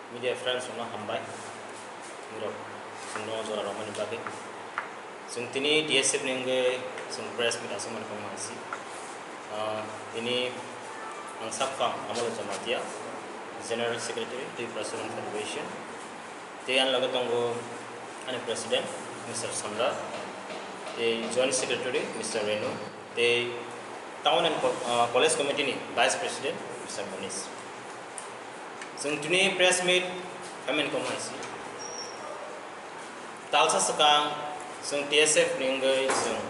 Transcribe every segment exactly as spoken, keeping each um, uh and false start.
Media friends rokno hambai, norok chwngno jora rwmani bagwi. Chwng tini T S F ni wngwi chwng press meet aswk manwi tongma si. Ah, tini ang sak phang Amol Jamatia, General Secretary, Tripura Student Federation. Tei ani loge tongo ani President, Mister Samrat, tei Joint Secretary, Mister Renu, tei Town and Co-, ah, College Committee ni Vice President, Mister Manish. Chwng tini press meet khaimani tongma si. Talsa swkang chwng T S F ni wngwi chwng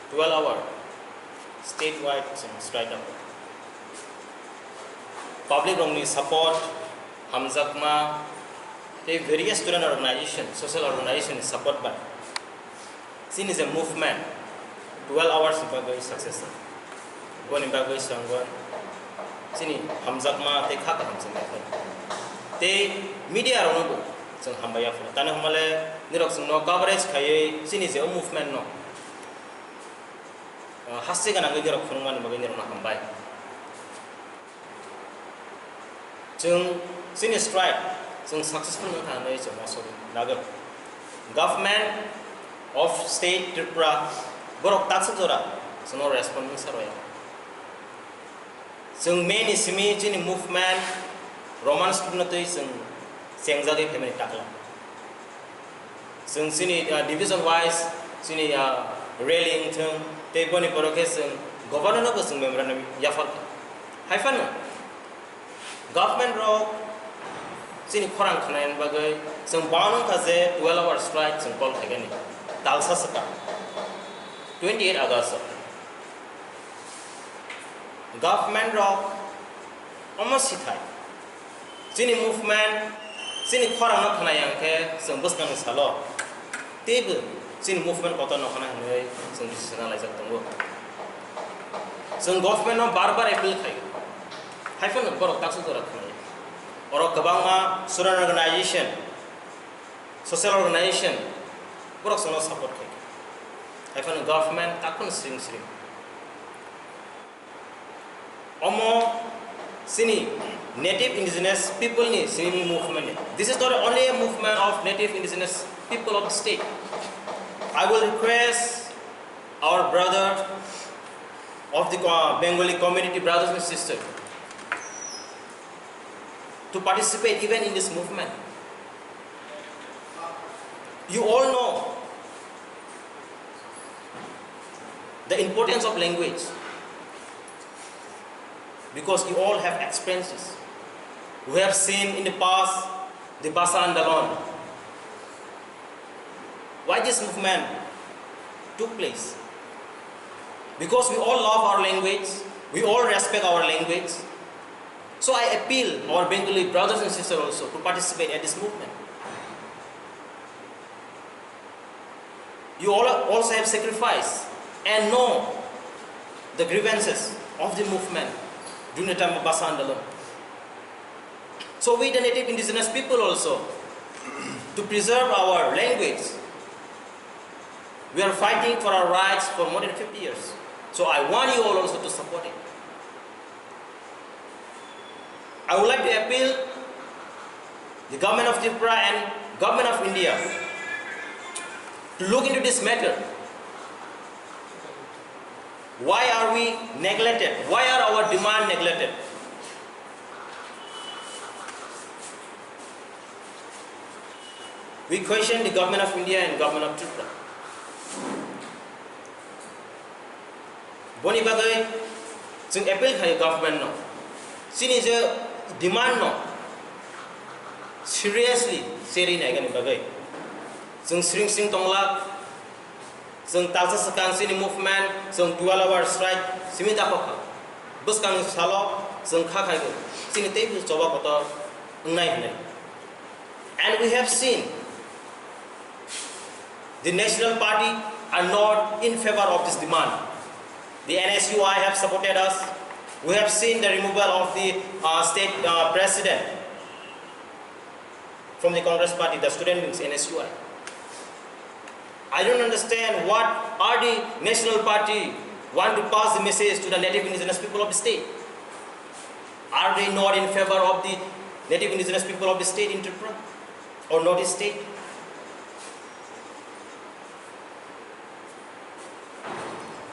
twelve hour statewide chwng strike up. Public rokni support, hamjakma, tei various student organization, social organization ni support bai chini je movement twelve hours ni bagwi success. Boni bagwi swngwi chini hamjakma tei kha kaham chwng kha. Tei media rokno bo chwng hambai ya phano. Tani hwnmale nirok chwngno coverage khaiwi chini je o movement no, ah, haste gwnangwi nirok phunukmani bagwi nirokno hambai. Chwng chini strike chwng successful wngkha hwnwi chwng aswk nagw. Government of State Tripura borok taksa jora chwngno respond wngsa rwya. Chwng May ni simi chini movement Roman script no twi chwng chengjagwi phaimani takla. Chwng chini, ah, division wise chini, ah, rally wngthwng, tei boni borok khe chwng governor no bo chwng memorandum yaphar kha. Hai phano government rok chini khorang khwnani bagwi chwng bound wngkha je twelve hour strike chwng call khaikani talsa swkang twenty eight August o. Government rok omo sithai. Chini movement, chini khorang no khna yang khe chwng bwskang ni salo teibo chini movement kotor no khna hinwi chwng decision laijak tongo. Chwng government no bar bar appeal khaio. Hai phano borok taksa jora khna ya. Oro kwbangma student organization, social organization borok chwngno support khai. Hai phano government takhwno sring sring. Omo chini native indigenous people ni simi movement ni. This is not only a movement of native indigenous people of the state. I will request our brother of the co-, Bengali community, brothers and sisters, to participate even in this movement. You all know the importance of language because you all have experiences. We have seen in the past the Bhasha Andolon. Why this movement took place? Because we all love our language, we all respect our language. So I appeal our Bengali brothers and sisters also to participate at this movement. You all also have sacrificed and know the grievances of the movement during the time of Bhasha Andolon. So we, the native indigenous people also, to preserve our language, we are fighting for our rights for more than fifty years. So I want you all also to support it. I would like to appeal the government of Tripura and government of India to look into this matter. Why are we neglected? Why are our demand neglected? We question the government of India and government of Tripura. Boni bagwi chwng appeal khaio government no, chini je demand no seriously cherwi naigani bagwi. Chwng sring sring tonglak, chwng talsa swkang chini movement, chwng twelve hour strike simi dakhokha. Bwskangni salo chwng kha khaigo, chini teibo choba kotor wngnai hwnwi. And we have seen the national party are not in favor of this demand. The N S U I have supported us. We have seen the removal of the, uh, state, uh, president from the Congress party, the student wings, N S U I. I don't understand what are the national party want to pass the message to the native indigenous people of the state. Are they not in favor of the native indigenous people of the state in Tripura or Northeast state.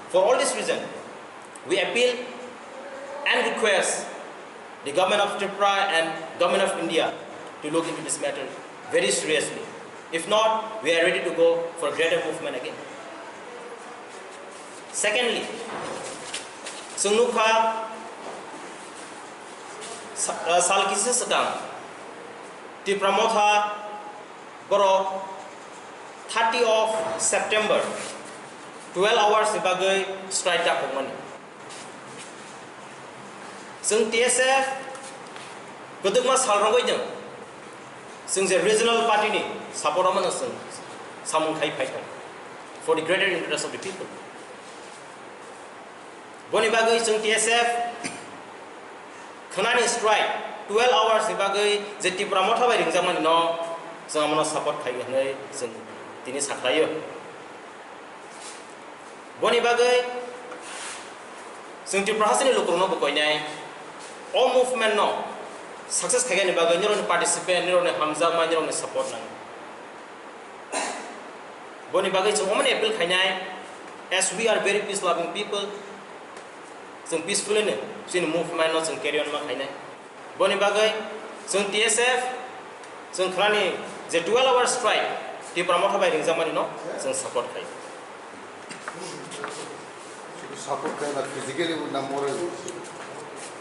For all this reason, we appeal and request the government of Tripura and government of India to look into this matter very seriously. If not, we are ready to go for greater movement again. Secondly, chwng nukha sa-, uh, sal kisa swkang Tipra Motha borok thirty of September twelve hours ni bagwi strike dakhokmani. Chwng T S F kwdwkma sal rogwi nwng chwng je regional party ni support rwmano chwng samung khai phaikha for the greater interest of the people. Boni bagwi chwng T S F khwnani strike twelve hours ni bagwi je Tipra Motha bai ringjakmani no chwng amono support khai hwnwi chwng tini sakhlaio. Boni bagwi chwng Tripura hasteni lukurokno bo koinai o movement no success khaikani bagwi nirokni participant, nirokni hamjakma, nirokni support nango. Boni bagwi chwng omoni appeal khainai, as we are very peace loving people, chwng peacefully no chini movement no chwng carry on ma khainai. Boni bagwi chwng T S F, chwng khwnani je twelve hour strike Tipra Motha bai ringjakmani no chwng support khai. Support khai na physically bo na moral.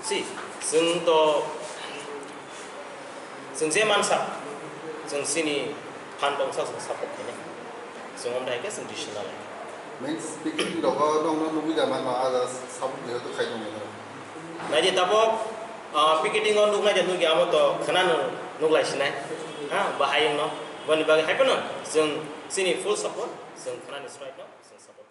Si, chwng to, chwng je mansa, chwng chini phan bongsa chwng support khainai. Chwng omdai khe chwng decision lalai. Means picketing rogo nongno nugwi da manma, ada support khe to khai dong. Naidi tabok, ah, picketing o nuknai de nukya, amo to khwnano nuklai sinai. Ha, bahai wngno. Boni bagwi hai phano chwng chini full support, chwng khwnani strike no chwng support.